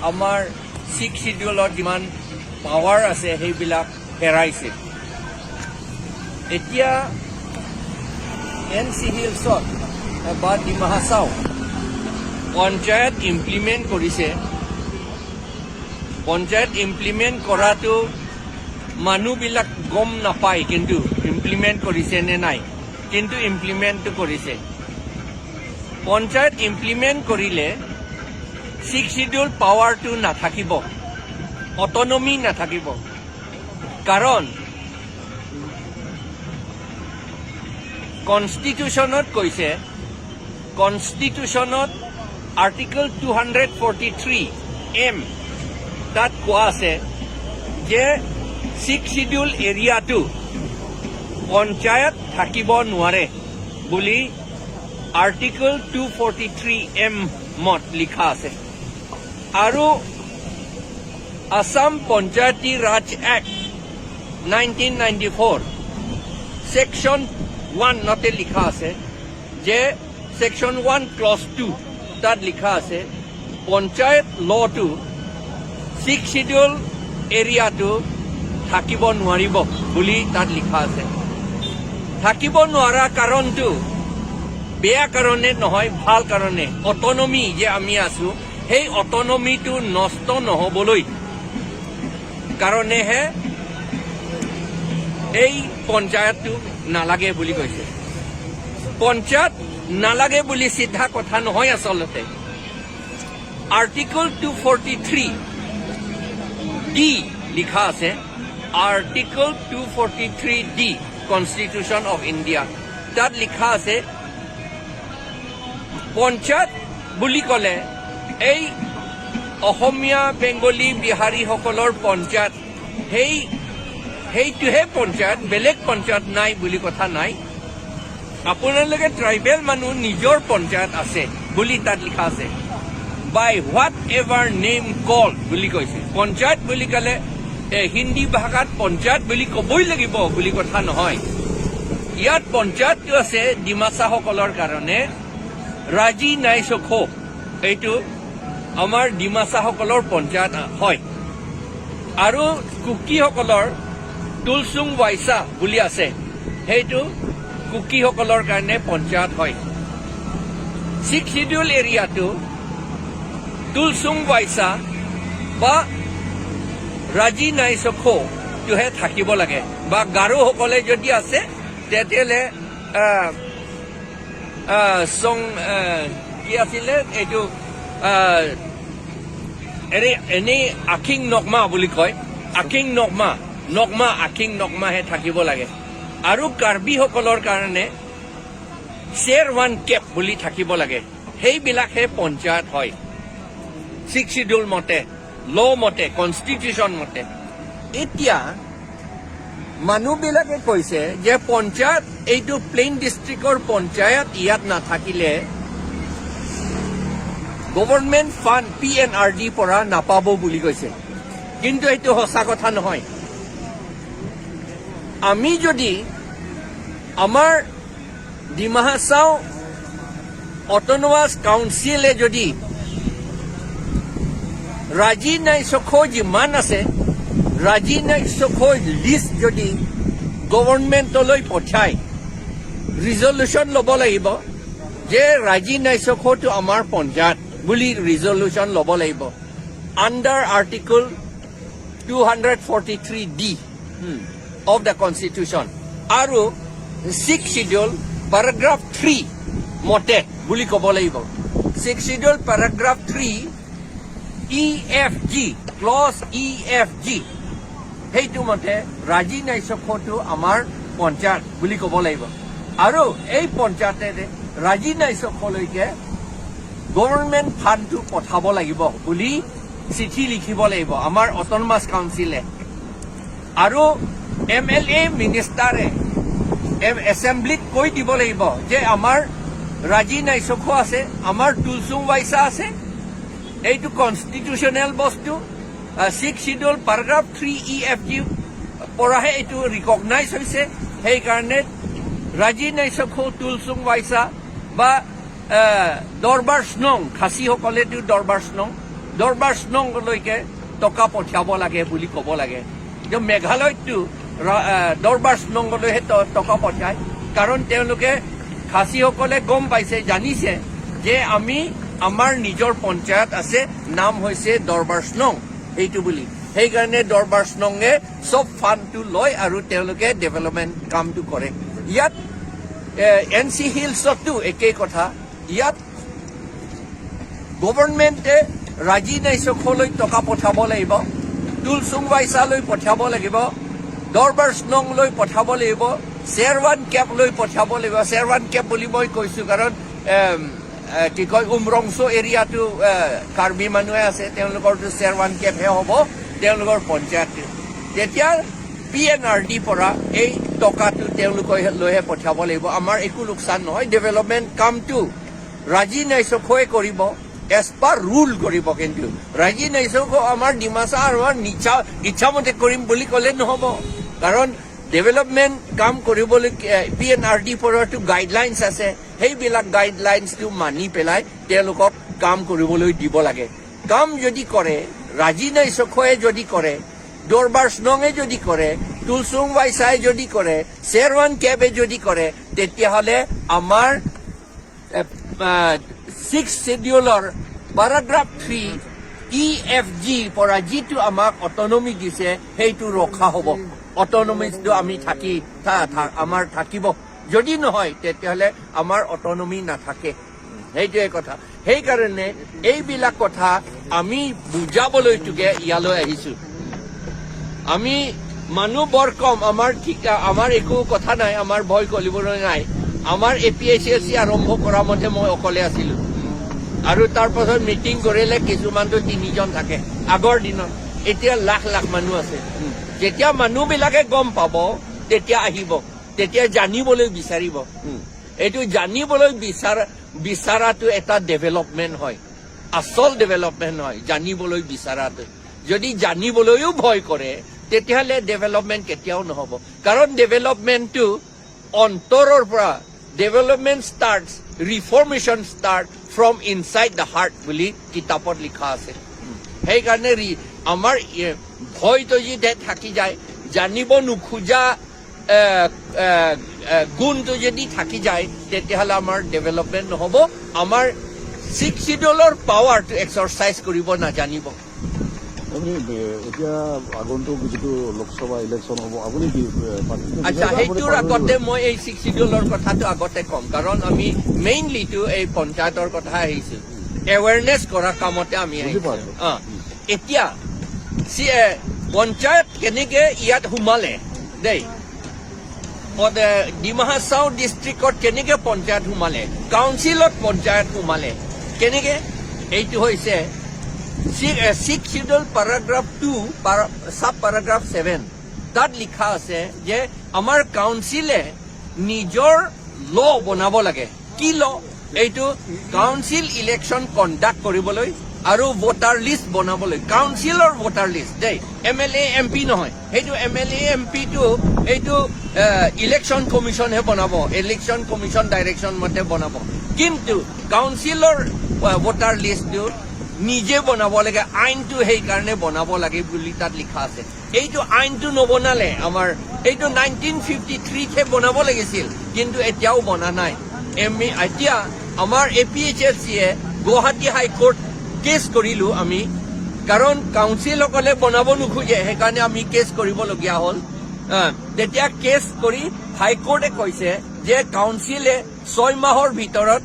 আমাৰ ছিক্স চিডিউলত যিমান পাৱাৰ আছে, সেইবিলাক হেৰাইছে। এতিয়া এন চি হিলছত বা ডিমা হাছাও পঞ্চায়ত ইমপ্লিমেণ্ট কৰিছে। পঞ্চায়ত ইমপ্লিমেণ্ট কৰাটো মানুহবিলাক গম নাপায়, কিন্তু ইমপ্লিমেণ্ট কৰিছে নে নাই, কিন্তু ইমপ্লিমেণ্টটো কৰিছে। পঞ্চায়ত ইমপ্লিমেণ্ট কৰিলে ছিক্স চিডিউল পাৱাৰটো নাথাকিব, অটনমি নাথাকিব। কাৰণ কনষ্টিটিউশ্যনত কৈছে, কনষ্টিটিউশ্যনত Article 243 M তাত কোৱা আছে যে ছিক্স চিডিউল এৰিয়াটো পঞ্চায়ত থাকিব নোৱাৰে বুলি আৰ্টিকল 243 এমত লিখা আছে। আৰু Assam Panchayati Raj Act 1994 section ওৱানতে লিখা আছে যে, ছেকশ্যন 1 ক্লজ 2 তাত লিখা আছে, পঞ্চায়ত লটো ছিক্স চিডিউল এৰিয়াটো থাকিব নোৱাৰিব বুলি তাত লিখা আছে। থাকিব নোৱাৰা কাৰণটো বেয়া কাৰণে নহয়, ভাল কাৰণে। অটনমি যে আমি আছো, সেই অটনমিটো নষ্ট নহ'বলৈ কাৰণেহে এই পঞ্চায়তটো নালাগে বুলি কৈছে। পঞ্চায়ত নালাগে বুলি চিধা কথা নহয় আচলতে। Article 243 D লিখা আছে, Article 243 D, Constitution of India, তাত লিখা আছে, পঞ্চায়ত বুলি ক'লে এই অসমীয়া, বেংগলী, বিহাৰীসকলৰ পঞ্চায়ত, সেইটোহে পঞ্চায়ত, বেলেগ পঞ্চায়ত নাই বুলি কথা নাই। আপোনালোকে ট্ৰাইবেল মানুহ নিজৰ পঞ্চায়ত আছে বুলি তাত লিখা আছে। "By whatever name call" বুলি কৈছে। পঞ্চায়ত বুলি ক'লে হিন্দী ভাষাত পঞ্চায়ত বুলি ক'বই লাগিব বুলি কথা নহয়। ইয়াত পঞ্চায়তটো আছে ডিমাচাসকলৰ কাৰণে ৰাজি নাইচখ, এইটো আমাৰ ডিমাচাসকলৰ পঞ্চায়ত হয়। আৰু কুকিসকলৰ তুলচুং ৱাইচা বুলি আছে, সেইটো কুকিসকলৰ কাৰণে পঞ্চায়ত হয়। ছিক্স শিডিউল এৰিয়াটো তুলচুং ৱাইচা বা ৰাজি নাইচখটোহে থাকিব লাগে, বা গাৰোসকলে যদি আছে তেতিয়াহ'লে আহ, আহ, চং কি আছিলে এইটো, এনেই আখিং নকমা বুলি কয়, আখিং নকমা, নকমা, আখিং নকমাহে থাকিব লাগে। আৰু কাৰ্বিসকলৰ কাৰণে শ্বেৰ ওৱান কেপ বুলি থাকিব লাগে। সেইবিলাকহে পঞ্চায়ত হয় ছিক্স শিডিউল মতে, ল' মতে, কনষ্টিটিউশ্যন মতে। এতিয়া মানুহবিলাকে কৈছে যে পঞ্চায়ত এইটো প্লেইন ডিষ্ট্ৰিক্টৰ পঞ্চায়ত ইয়াত নাথাকিলে গভৰ্ণমেণ্ট ফাণ্ড পিএনআৰডি পৰা নাপাব বুলি কৈছে। কিন্তু এইটো সঁচা কথা নহয়। আমি যদি আমাৰ ডিমা হাছাও অট'নমাছ কাউন্সিলে যদি ৰাজি নাইচখ যিমান আছে, ৰাজি নাইচখৰ লিষ্ট যদি গভৰ্ণমেণ্টলৈ পঠায়, ৰিজলিউশ্যন ল'ব লাগিব যে ৰাজি নাইচখটো আমাৰ পঞ্চায়ত বুলি ৰিজলিউশ্যন ল'ব লাগিব under Article 243 D of the Constitution আৰু ছিক্স শিডিউল পেৰাগ্ৰাফ 3 মতে বুলি ক'ব লাগিব। Six Schedule paragraph 3 E F G, clause E F G, সেইটো মতে ৰাজি নাইচখটো আমাৰ পঞ্চায়ত বুলি ক'ব লাগিব। আৰু এই পঞ্চায়তে ৰাজি নাইচখলৈকে গভৰ্ণমেণ্ট ফাণ্ডটো পঠাব লাগিব বুলি চিঠি লিখিব লাগিব আমাৰ অট'নমাছ কাউন্সিলে। আৰু এমএলএ, মিনিষ্টাৰে এছেম্বলিত কৈ দিব লাগিব যে আমাৰ ৰাজি নাইচখো আছে, আমাৰ তুলচুং ৱাইচা আছে, এইটো কনষ্টিটিউচনেল বস্তু, Six Schedule paragraph 3 E F G পৰাহে এইটো ৰিকগনাইজ হৈছে। সেইকাৰণে ৰাজি নাইচখো, তুলচুং ৱাইচা বা দৰবাৰ স্নং, খাচীসকলেতো দৰবাৰ স্নং, দৰবাৰ স্নংলৈকে টকা পঠিয়াব লাগে বুলি ক'ব লাগে। কিন্তু মেঘালয়ততো দৰবাৰ স্নংলৈহে টকা পঠিয়ায়, কাৰণ তেওঁলোকে খাচীসকলে গম পাইছে, জানিছে যে আমি আমাৰ নিজৰ পঞ্চায়ত আছে, নাম হৈছে দৰবাৰ স্নং সেইটো বুলি। সেইকাৰণে দৰবাৰ স্নঙে চব ফাণ্ডটো লয় আৰু তেওঁলোকে ডেভেলপমেণ্ট কামটো কৰে। ইয়াত এন চি হিলছতো একেই কথা। ইয়াত গভৰ্ণমেণ্টে ৰাজি নাইচকলৈ টকা পঠাব লাগিব, তুলচুং বাইচালৈ পঠাব লাগিব, দৰবাৰ স্নংলৈ পঠাব লাগিব, চেৰৱান কেবলৈ পঠাব লাগিব। চেৰৱান কেব বুলি মই কৈছোঁ কাৰণ কি কয়, উমৰংচো এৰিয়াটো কাৰ্বি মানুহে আছে, তেওঁলোকৰটো চেৰৱান কেবহে হ'ব তেওঁলোকৰ পঞ্চায়তটো। তেতিয়া পিএনআৰডি পৰা এই টকাটো তেওঁলোকলৈহে পঠিয়াব লাগিব। আমাৰ একো লোকচান নহয়। ডেভেলপমেণ্ট কামটো ৰাজি নাইচকৈয়ে কৰিব, এজ পাৰ ৰুল কৰিব। কিন্তু ৰাজি নাইচক আমাৰ ডিমাচা আৰু আমাৰ ইচ্ছামতে কৰিম বুলি ক'লে নহ'ব, কাৰণ ডেভেলপমেণ্ট কাম কৰিবলৈ পিএনআৰডি পৰাটো গাইডলাইনছ আছে। সেইবিলাক গাইডলাইনছটো মানি পেলাই তেওঁলোকক কাম কৰিবলৈ দিব লাগে। কাম যদি কৰে, ৰাজি নাইচকৈয়ে যদি কৰে, দৰবাৰ স্নঙে যদি কৰে, তুলচুং বাইচাই যদি কৰে, চেৰৱান কেবে যদি কৰে, তেতিয়াহ'লে আমাৰ ছিক্স শ্বেডিউলৰ পেৰাগ্ৰাফ 3 EFG পৰা যিটো আমাক অটনমি দিছে, সেইটো ৰখা হ'ব। অটনমিটো আমি থাকি আমাৰ থাকিব। যদি নহয়, তেতিয়াহ'লে আমাৰ অটনমি নাথাকে। সেইটোৱে কথা। সেইকাৰণে এইবিলাক কথা আমি বুজাবলৈটোকে ইয়ালৈ আহিছো। আমি মানুহ বৰ কম আমাৰ, ঠিক, আমাৰ একো কথা নাই, আমাৰ ভয় কৰিবলৈ নাই। আমাৰ এপিএইচএলচি আৰম্ভ কৰা মতে মই অকলে আছিলো আৰু তাৰ পাছত মিটিং কৰিলে কিছুমানতো তিনিজন থাকে আগৰ দিনত। এতিয়া লাখ লাখ মানুহ আছে। যেতিয়া মানুহবিলাকে গম পাব, তেতিয়া আহিব, তেতিয়া জানিবলৈ বিচাৰিব। এইটো জানিবলৈ বিচৰাটো এটা ডেভেলপমেণ্ট হয়, আচল ডেভেলপমেণ্ট হয় জানিবলৈ বিচৰাটো। যদি জানিবলৈও ভয় কৰে, তেতিয়াহ'লে ডেভেলপমেণ্ট কেতিয়াও নহ'ব, কাৰণ ডেভেলপমেণ্টটো অন্তৰৰ পৰা, development start, reformation start from inside the heart বুলি কিতাপত লিখা আছে। সেইকাৰণে আমাৰ ভয়টো যদি থাকি যায়, জানিব নোখোজা এ, এ, এ, গুণটো যদি থাকি যায়, তেতিয়াহ'লে আমাৰ ডেভেলপমেণ্ট নহ'ব। আমাৰ ছিক্স চিডুলৰ পাৱাৰটো এক্সাৰচাইজ কৰিব নাজানিব। আপুনি এতিয়া আগন্তুক যিটো লোকসভা ইলেকশ্যন হ'ব, আপুনি কি participate আচ্ছা, বিচাৰিব? আপুনি সেইটোৰ আগতে মই এই ছিক্স চিডিউলৰ কথাটো আগতে ক'ম, কাৰণ আমি মেইনলিটো এই পঞ্চায়তৰ কথা আহিছো, এৱেৰনেছ কৰা কামতে আমি বুজি আহিছো। পাইছো। এতিয়া পঞ্চায়ত কেনেকে ইয়াত সোমালে দেই, ডিমা হাছাও ডিষ্ট্ৰিক্টত কেনেকে পঞ্চায়ত সোমালে, কাউন্সিলত পঞ্চায়ত সোমালে কেনেকে, এইটো হৈছে Six Schedule paragraph 2 sub paragraph 7। তাত লিখা আছে যে আমাৰ কাউন্সিলে নিজৰ ল বনাব লাগে। কি ল? এইটো কাউন্সিল ইলেকশ্যন কণ্ডাক্ট কৰিবলৈ আৰু ভোটাৰ লিষ্ট বনাবলৈ, কাউন্সিলৰ ভোটাৰ লিষ্ট দেই, এমএলএ, এমপি নহয়। সেইটো এমএলএ, এম পিটো এইটো ইলেকশ্যন কমিশ্যনহে বনাব, ইলেকশ্যন কমিশ্যন ডাইৰেকশ্যন মতে বনাব। কিন্তু কাউন্সিলৰ ভোটাৰ লিষ্টটো নিজে বনাব লাগে, আইনটো সেইকাৰণে বনাব লাগে বুলি তাত লিখা আছে। এইটো আইনটো নবনালে আমাৰ, এইটো 1953তহে বনাব লাগিছিল, কিন্তু এতিয়াও বনা নাই। আমি এতিয়া আমাৰ এপিএইচএলচিয়ে গুৱাহাটী হাইকোৰ্ট কেছ কৰিলো আমি, কাৰণ কাউন্সিলসকলে বনাব নোখোজে, সেইকাৰণে আমি কেছ কৰিবলগীয়া হ'ল। তেতিয়া কেছ কৰি হাইকোৰ্টে কৈছে যে কাউন্সিলে 6 মাহৰ ভিতৰত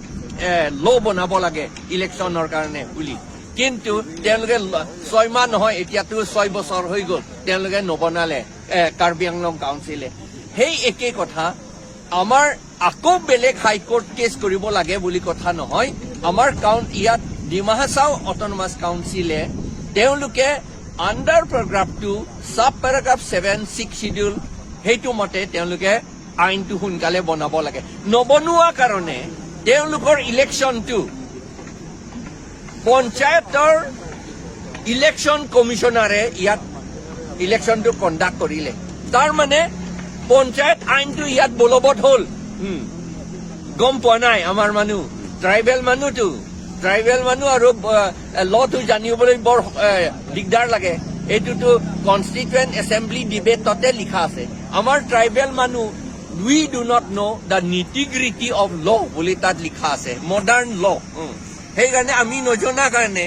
ল বনাব লাগে ইলেকশ্যনৰ কাৰণে বুলি। কিন্তু তেওঁলোকে 6 মাহ নহয়, এতিয়াতো 6 বছৰ হৈ গ'ল, তেওঁলোকে নবনালে কাৰ্বি আংলং কাউন্সিলে। সেই একেই কথা, আমাৰ আকৌ বেলেগ হাইকোৰ্ট কেছ কৰিব লাগে বুলি কথা নহয়। আমাৰ ইয়াত ডিমা হাছাও অট'নমাছ কাউন্সিলে তেওঁলোকে under paragraph 2 sub paragraph 7 Six Schedule সেইটো মতে তেওঁলোকে আইনটো সোনকালে বনাব লাগে। নবনোৱা কাৰণে তেওঁলোকৰ ইলেকশ্যনটো পঞ্চায়তৰ ইলেকশ্যন কমিশ্যনাৰে ইয়াত ইলেকশ্যনটো কণ্ডাক্ট কৰিলে। তাৰ মানে পঞ্চায়ত আইনটো ইয়াত বলবৎ হ'ল। গম পোৱা নাই আমাৰ মানুহ, ট্ৰাইবেল মানুহটো। ট্ৰাইবেল মানুহ আৰু লটো জানিবলৈ বৰ দিগদাৰ লাগে। এইটোতো কনষ্টিটুৱেণ্ট এছেম্বলি ডিবেটতে লিখা আছে। আমাৰ ট্ৰাইবেল মানুহ, we do not know the nitty-gritty of law বুলি তাত লিখা আছে, মডাৰ্ণ ল। সেইকাৰণে আমি নজনা কাৰণে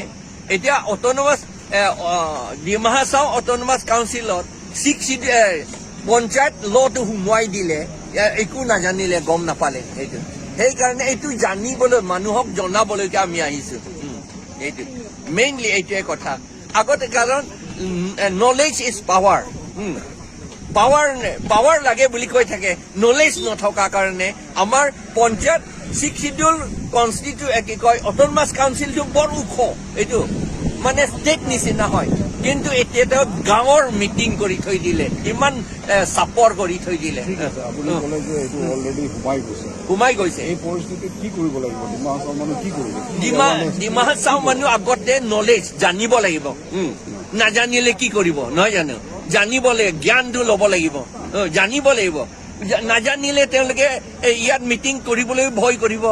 এতিয়া অট'নমাছ ডিমা হাছাও অট'নমাছ কাউন্সিলত ছিক্স পঞ্চায়ত লটো সোমোৱাই দিলে। একো নাজানিলে, গম নাপালে সেইটো। সেইকাৰণে এইটো জানিবলৈ, মানুহক জনাবলৈকে আমি আহিছো। এইটো মেইনলি এইটোৱে কথা আগতে, কাৰণ knowledge is power. Power, power লাগে বুলি কৈ থাকে। নলেজ নথকা কাৰণে আমাৰ পঞ্চায়ত ছিক্স চিডিউল কনষ্টিটিউ কি কয়, অট'নমাছ কাউন্সিলটো বৰ ওখ, এইটো মানে ষ্টেট নিচিনা হয়। কিন্তু এতিয়া তেওঁ গাঁৱৰ মিটিং কৰি থৈ দিলে, ইমান চাপৰ কৰি থৈ দিলে। ঠিক আছে, আপুনি ক'লে যে এইটো অলৰেডি সোমাই গৈছে। সোমাই গৈছে। এই পৰিস্থিতিত কি কৰিব লাগিব? ডিমা হাছাও মানুহ কি কৰিব? কি awareness- Dima Hasao মানুহ আগতে নলেজ জানিব লাগিব। নাজানিলে কি কৰিব, নহয় জানো? জানিব লাগিব, জ্ঞানটো ল'ব লাগিব, জানিব লাগিব। নাজানিলে তেওঁলোকে এই ইয়াত মিটিং কৰিবলৈ ভয় কৰিব।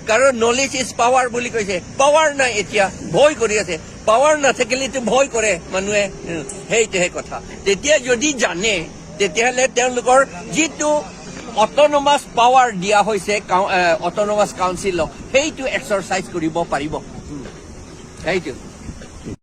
কাৰণ knowledge is power বুলি কৈছে। পাৱাৰ নাই, এতিয়া ভয় কৰি আছে। পাৱাৰ নাথাকিলেতো ভয় কৰে মানুহে। সেইটোহে কথা। তেতিয়া যদি জানে, তেতিয়াহ'লে তেওঁলোকৰ যিটো অট'নমাছ পাৱাৰ দিয়া হৈছে অট'নমাছ কাউন্সিলক, সেইটো এক্সাৰচাইজ কৰিব পাৰিব। সেইটো।